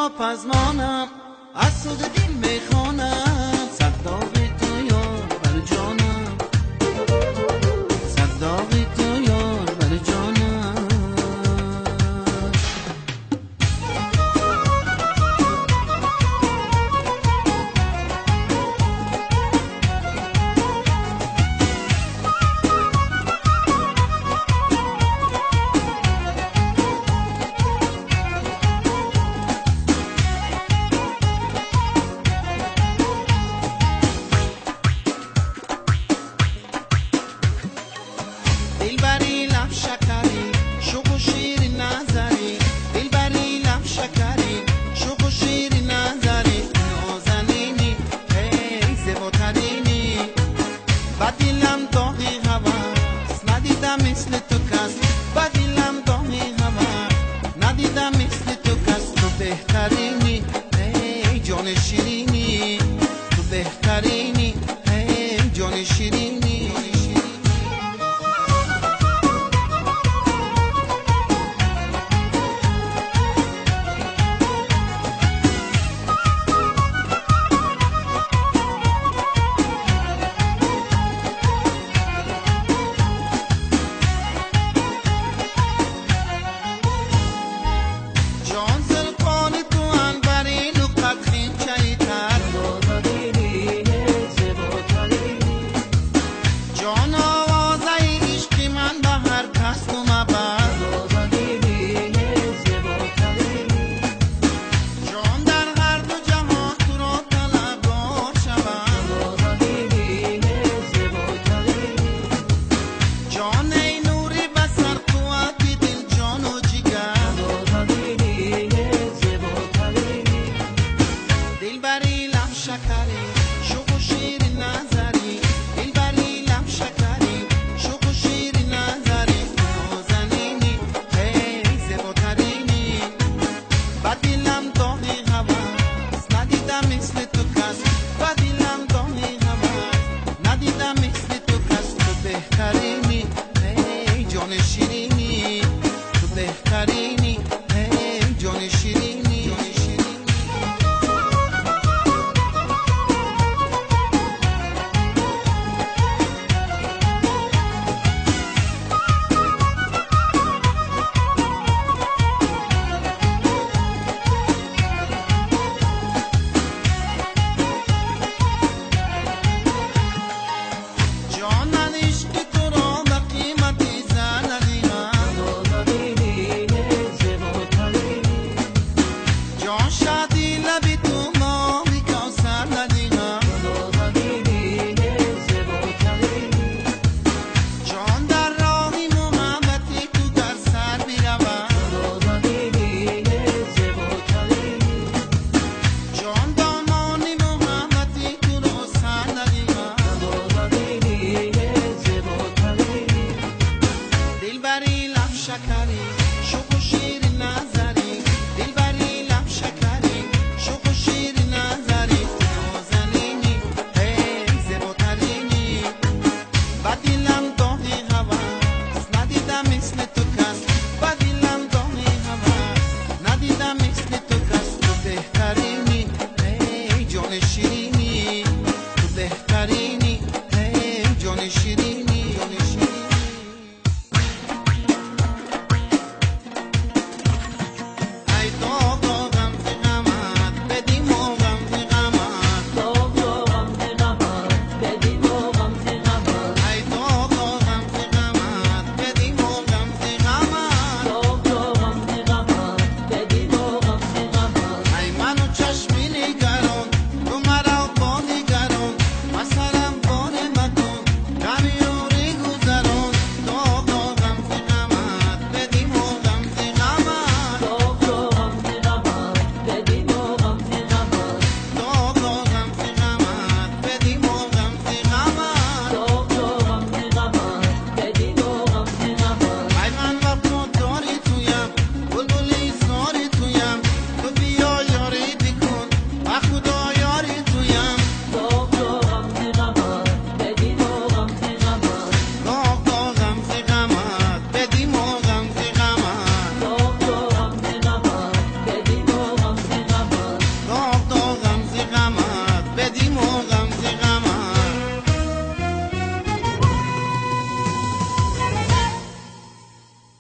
туро пазмонам, аз суди дил мехонам, сад доғи ту ёр бар ҷонам, сад доғи ту ёр бар ҷонам. Дилбари лаб шакари, шӯху ширин назари, дилбари лаб шакари, шӯху ширин назари, нозанини, эй зеботарини. Ба дилам доғи ҳавас, надидам мисли ту кас, ба дилам доғи ҳавас, надидам мисли ту кас. Ту беҳтарини, эй ҷони ширини, ту беҳтарини, эй ҷони ширини. Дилбари лаб шакари, шӯху ширин назари, дилбари лаб шакари, шӯху ширин назари, нозанини, эй зеботарини. Ба дилам доғи ҳавас, надидам мисли ту кас, ба дилам доғи ҳавас, надидам мисли ту кас. Ту беҳтарини, эй ҷони ширини, ту беҳтарини, эй ҷони ширини. Дилбари лаб шакари, шӯху ширин назари, дилбари лаб шакари, шӯху ширин назари, нозанини, эй зеботарини. Ба дилам доғи ҳавас, надидам мисли ту кас, ба дилам доғи ҳавас, надидам мисли ту кас. Ту беҳтарини, эй ҷони ширини, ту беҳтарини, эй ҷони ширини.